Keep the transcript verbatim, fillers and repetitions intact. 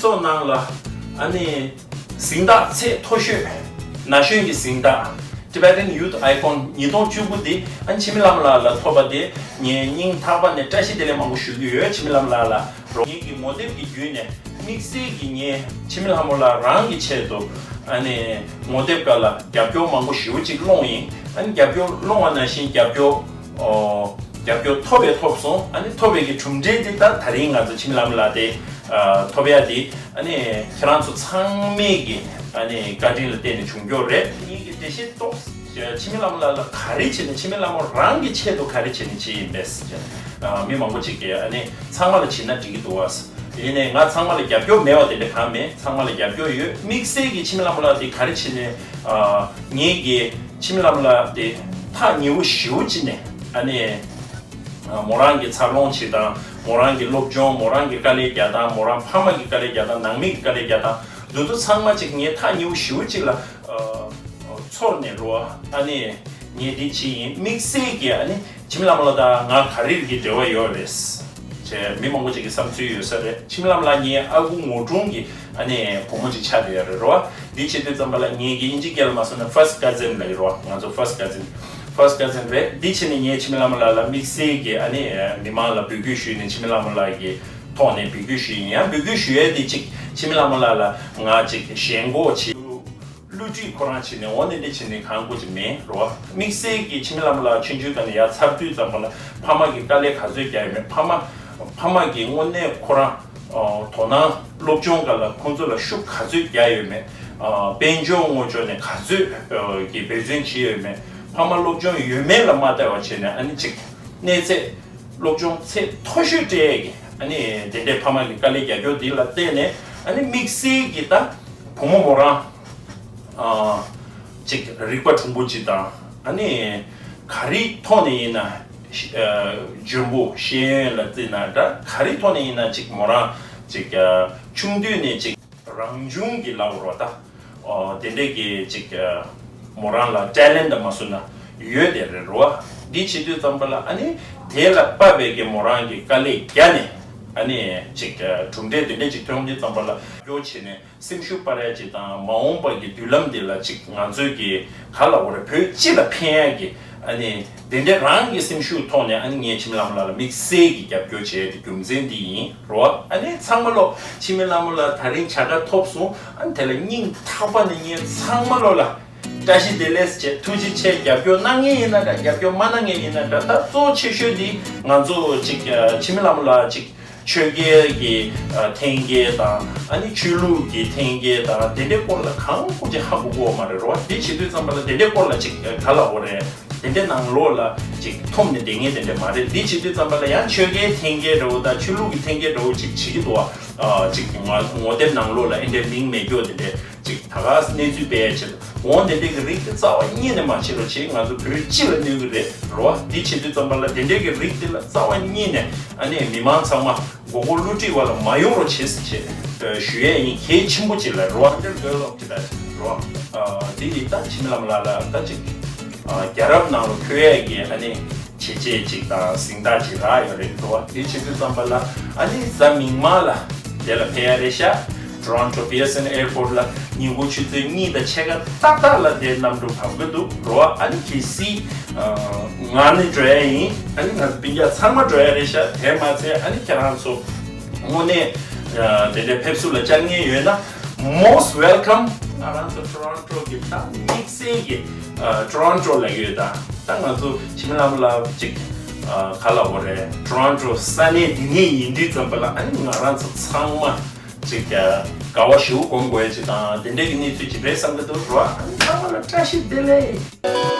ཚོགས་ནང་ལ་ཨ་ནི་གཟེངས་རྟགས་ཚད་མཐོ་ཤོས་ན་གཞོན་གྱི་གཟེངས་རྟགས་Tibetan Youth Icon ཉིས་སྟོང་བཅུ་དགུ་དེ་ཨ་ནི་འཆི་མེད་བླ་མ་ལགས་ལ་ཐོབ་པ་དེ་ངས་སྙིང་ཐག་པ་ནས་བཀྲ་ཤིས་བདེ་ལེགས་མང་པོ་ཞུ་གི་ཡོད། འཆི་མེད་བླ་མ་ལགས་ལ་རོགས་ངེད་ཀྱི་ངོ་དེབ་ཀྱི་བརྒྱུད་ནས་དམིགས་བསལ་གྱི་ངས་འཆི་མེད་ལྷ་མོ་ལགས་རང་གི་ཆེད་དུ་ཨ་ནི་ངོ་དེབ་སྒང་ལ་རྒྱབ་སྐྱོར་མང་པོ་ཞེ་པོ་ཅིག་སློང་ཡིན། ཨ་ནི་རྒྱབ་སྐྱོར་སློང་བ་ནང་བཞིན་རྒྱབ་སྐྱོར་ཨོ། རྒྱབ་སྐྱོར་ཐོབ་པའི་ཐོབ་སོང་། ཨ་ནི་ཐོབ་པའི་གི་གྲུབ་འབྲས་དེ་ད་ད་རིང་ང་ཚོ་འཆི་མེད་ལྷ་མོ་ལགས་དེ་ཨ་ཐོབ་ཡ་དེ་ཨ་ནི་ཁྱེད་རང་ཚོ་ཚང་མས་གི་ཨ་ནི་བཀའ་དྲིན་ལ་བརྟེན་ནས་བྱུང་ཀྱོག་རེད། ངེད་ཀྱི་འགྲེལ་བཤད་ཏོག་ཙམ་འཆི་མེད་ལྷ་མོ་ལགས་ལ་ག་རེ་བྱས་ནས་འཆི་མེད་ལྷ་མོ་རང་གི་ཆེད་དུ་ག་རེ་བྱས་ནས་བྱས་ཡིན་པས་ཟེར་ཨ་མི་མང་པོ་ཅིག་གིས་ཨ་ནི་ཚང་མ་ལ་བྱིན་ན་འགྲིག་གི་འདུག་བ། ཡིན་ནའི་ང་ཚང་མ་ལ་རྒྱབ་སྐྱོར་མེད་པ་དེ་འདྲ་གང་མེད། ཚང་མ་ལ་རྒྱབ་སྐྱོར་ཡོད། དམིགས་བསལ་གྱི་འཆི་མེད་ལྷ་མོ་ལགས་དེ་ག་རེ་བྱས་ནས་ཨ་ངེད་ཀྱི་འཆི་མེད་ལྷ་མོ་ལགས་དེ་ཐག་ཉེ་བོ་ཞེ་པོ་ཅིག་ནས་ཨ་ནི་ཨ་མོ་རང་གི་འཚར་ལོངས་བྱེད་སྟངས། མོ་རང་གི་སློབ་སྦྱོང་། མོ་རང་གི་དཀའ་ལས་རྒྱག་སྟངས། མོ་རང་ཕ་མ་གི་དཀའ་ལས་རྒྱག་སྟངས། ནང་མི་གི་དཀའ་ལས་རྒྱག་སྟངས། འདི་ཚོ་ཚང་མ་ཅིག་ངས་ཐག་ཉེ་བོ་ཞེ་པོ་ཅིག་ལ་ཨ་ཚོར་ནས་རོ། ཨ་ནི་ངས་འདི་བྱས་ཡིན། དམིགས་བསལ་གྱི་ཨ་ནི་འཆི་མེད་ལྷ་མོ་ལགས་དང་ང་ག་རེ་གི་འབྲེལ་བ་ཡོད་རེད་ཅེས་མི་མང་པོ་ཅིག་གི་བསམ་ཚུལ་ཡོད་ས་རེད། འཆི་མེད་ལྷ་མོ་ལགས་ངའི་ཨ་ཁུ་ངོ་དྲུང་གི་ཨ་ནི་བུ་མོ་ཅིག་ཆགས་བསྡད་ཡོད་རེད་རོ། འདི་བྱེད་དུས་ཙམ་པ་ལ་ངེད་ཀྱི་དབྱིན་ཇི་སྐད་ལ་མ་སོང་ན་first cousin ལབ་ཀྱི་རོ། ང་ཚོ་first cousin། first cousin རེད། འདི་བྱས་ནས་ངས་འཆི་མེད་ལྷ་མོ་ལགས་ལ་དམིགས་བསལ་གྱི་ཨ་ནི་མི་མང་ལ་འབོད་སྐུལ་ཞུས་ནས་འཆི་མེད་ལྷ་མོ་ལགས་ཀྱི་ཐོག་ནས་འབོད་སྐུལ་ཞུས་ཡིན། ཡང་འབོད་སྐུལ་ཞུ་ཡས་དེ་གཅིག་འཆི་མེད་ལྷ་མོ་ལགས་ལ་ང་གཅིག་ཞེན་ཁོག་བྱེད། བསླུ་བྲིད་ཁོ་རང་བྱས་ནས་འོ་ནི་འདི་བྱས་ནས་གང་དགོས་ཀྱི་མེད་རོ། དམིགས་བསལ་གྱི་འཆི་མེད་ལྷ་མོ་ལགས་ཆུང་ཆུང་སྒང་ནས་ཡར་འཚར་དུས་ཙམ་པ་ལ་ཕ་མ་གི་དཀའ་ལས་ག་ཚོད་རྒྱག་ཡོད་མེད། ཕ་མ་ཕ་མ་གི་དངོས་གནས་ཁོ་རང་ཨ་དོ་སྣང་སློབ་སྦྱོང་སྒང་ལ་ཁོང་ཚོ་ལ་ཤུགས་ག་ཚོད་རྒྱག་ཡོད་མེད། ཨ་དཔལ་འབྱོར་དངོས་ཕྱོགས་ནས་ག་ཚོད་ཨ་གི་འབད་བརྩོན་བྱས་ཡོད་མེད། ཕ་མ་སློབ་སྦྱོང་ཡོད་མེད་ལ་མ་ལྟོས་པ་བྱས་ནས་ཨ་ནི་གཅིག་གནས་ཚད་སློབ་སྦྱོང་ཚད་མཐོ་ཤོས་སྤྲད་ཡས་ཀྱི་ཨ་ནི་དེ་འདྲའི་ཕ་མ་གི་དཀའ་ལས་རྒྱག་རྒྱུ་འདི་ལ་བརྟེན་ནས་ཨ་ནི་དམིགས་བསལ་གྱི་ད་བུ་མོ་མོ་རང་ཨ་ཅིག་རིག་པ་གྲུང་པོ་ཅིག་དང་ཨ་ནི་ག་རེའི་ཐོག་ནས་ཡིན་ན་ཤ་ཨ་འཇོན་པོ་ཤེས་ཡོན་ལ་བརྩིས་ན་འདྲ། ག་རེའི་ཐོག་ནས་ཡིན་ན་ཅིག་མོ་རང་ཅིག་ཨ་ཆུང་དུས་ནས་ཅིག་རང་བྱུང་གི་ལབ་རོགས་ད། ཨོ་དེ་འདྲས་ཀྱི་ཅིག་ཨ་མོ་རང་ལ་ཊེ་ལེན་ཊི་མ་སུ་ན་ཡོད་དེ་རེད་རོ། འདི་བྱེད་དུས་ཙམ་པ་ལ་ཨ་ནི་དེ་ལ་དཔག་པའི་གི་མོ་རང་གི་དཀའ་ལས་བརྒྱབ་ནས་ཨ་ནི་ཅིག་ཨ་གྲུབ་འབྲས་དེ་འདྲས་ཅིག་ཐོན་དུས་ཙམ་པ་ལ་སྐྱོ་བྱས་ནས་སེམས་ཤུགས་སྤར་ཡ་ཅིག་དང་། མ་འོངས་པ་གི་མདུན་ལམ་དེ་ལ་ཅིག་ང་ཚོས་ཀྱི་ག་ལ་འོ་རེ་བོད་སྤྱི་ལ་ཕན་ཡ་གི་ཨ་ནི་དེ་འདྲས་རང་གི་སེམས་ཤུགས་ཐོག་ནས་ཨ་ནི་ངས་འཆི་མེད་ལྷ་མོ་ལགས་ལ་དམིགས་བསལ་གྱི་རྒྱབ་སྐྱོར་བྱས་ཏེ་རྒྱུ་མཚན་འདི་ཡིན་རོ། ཨ་ནི་ཚང་མ་ལོ་འཆི་མེད་ལྷ་མོ་ལགས་ད་རིང་བྱ་དགའ་ཐོབ་སོང་། ཨ་ནི་དེ་ལ་སྙིང་ཐག་པ་ནས་ངས་ཚང་མ་ལོ་ལ་བཀྲ་ཤིས་བདེ་ལེགས་བྱས། ཐུགས་རྗེ་ཆེ། རྒྱབ་སྐྱོར་གནང་མཁན་ཡིན་ན་འདྲ། རྒྱབ་སྐྱོར་མ་གནང་མཁན་ཡིན་ན་འདྲ། ད་གཙོ་ཆེ་ཤོས་འདི་ང་ཚོ་ཅིག་འཆི་མེད་ལྷ་མོ་ལགས་ཅིག་ཆོས་རྒྱལ་གྱི་ཨ་འཐེན་འཁྱེར་དང་ཨ་ནི་ཆོས་ལུགས་ཀྱི་འཐེན་འཁྱེར་དང་དེ་འདྲའི་སྐོར་ལ་གང་ཀུ་ཅིག་ཧ་གོ་གོ་མ་རེད་རོ། དེ་བྱེད་དུས་ཙམ་པ་ལ་དེ་འདྲའི་སྐོར་ལ་ཅིག་ག་ལ་འོ་རེད། དེ་འདྲའི་ནང་ལོགས་ལ་ཅིག་འཐུམ་ནས་བསྡད་མཁན་དེ་འདྲ་མ་རེད། དེ་བྱེད་དུས་ཙམ་པ་ལ་ཡང་ཆོས་རྒྱལ་འཐེན་འཁྱེར་འདྲ་བོ་དང་ཆོས་ལུགས་ཀྱི་འཐེན་འཁྱེར་འདྲ་བོ་ཅིག་བྱེད་ཀྱི་འདུག་ཨ། ཅིག་ངོ་ངོ་དེབ་ནང་ལོགས་ལ་ཨེ་འདྲའི་མིང་མེད་རྒྱུ་དེ་འདྲའི་ཅིག་ད་ག་གནས་ཚུལ་སྤེལ་ཡ་ཆེད་དུ་འོང་། དེ་འདྲའི་གི་རིགས་དེ་རྩ་བ་ཉིད་ནས་མ་བྱེད་རོགས་བྱེད། ང་ཚོ་བོད་སྤྱི་ལ་གནོད་གི་རེད་རོ། འདི་བྱེད་དུས་ཙམ་པ་ལ་དེ་འདྲའི་གི་རིགས་དེ་ལ་རྩ་བ་ཉིད་ནས་ཨ་ནི་མི་མང་ཚང་མ་མགོ་སྐོར་བསླུ་བྲིད་བ་ལ་མ་ཡོང་རོགས་བྱེད་ཟེར་བྱེད་ཞུ་ཡས་ཡིན། གལ་ཆེན་པོ་ཅིག་ལ་རོ། འདིར་དགོས་ལོག་ཅི་ད་རོ། འདི་ཡིན་ད་འཆི་མེད་ལྷ་མོ་ལགས་ལ་ད་ཅིག་རྒྱལ་རབས་ནང་ལ་འཁོད་ཡས་ཀྱི་ཨ་ནི་བྱས་རྗེས་ཅིག་དང་གཟེངས་རྟགས་ཅིག་རག་ཡོད་རེད་འདུག་བ། དེ་བྱེད་དུས་ཙམ་པ་ལ་ཨ་ནི་གཟའ་མིག་དམར་ལ་དེ་ལ་ཕེབས་ཡ་རེད་ཤག Toronto Pearson Airport ལ་ཉིན་གུང་ཆུ་ཚོད་གཉིས་དང་ཕྱེད་ཀ་ཏག་ཏག་ལ་དེ་གནམ་གྲུ་བབས་ཀྱི་འདུག་རོ། ཨ་ནི་གལ་སྲིད་ང་ནི་འགྲོ་ཡ་ཡིན། ཨ་ནི་ང་ཚོ་སྤུན་ཀྱག་ཚང་མ་འགྲོ་ཡ་རེད་ཤག་དེ་མ་ཚད་ཨ་ནི་ཁྱེད་རང་ཚོ་དངོས་གནས་དེ་འདྲའི་ཕེབས་བསུ་ལ་བཅར་མཁན་ཡོད་ན། Most welcome. ང་རང་ཚོ་Toronto གི་ད་དམིགས་བསལ་གྱི་Toronto ལ་ཡོད། ད་ད་ང་ཚོ་འཆི་མེད་ལྷ་མོ་ལགས་ཅིག་ག་ལ་འོ་རེད། Toronto ས་གནས་འདི་ནས་ཡིན་དུས་ཙམ་པ་ལ་ཨ་ནི་ང་རང་ཚོ་ཚང་མ་ཅིག་དགའ་བ་ཞེ་པོ་སྒོམ་དགོས་ཡ་ཅིག་དང་དེ་འདྲའི་གི་གནས་ཚུལ་ཅིག་རེད་བསམ་གི་འདུག་རོ། ཨ་ནི་ཚང་མ་ལ་བཀྲ་ཤིས་བདེ་ལེགས།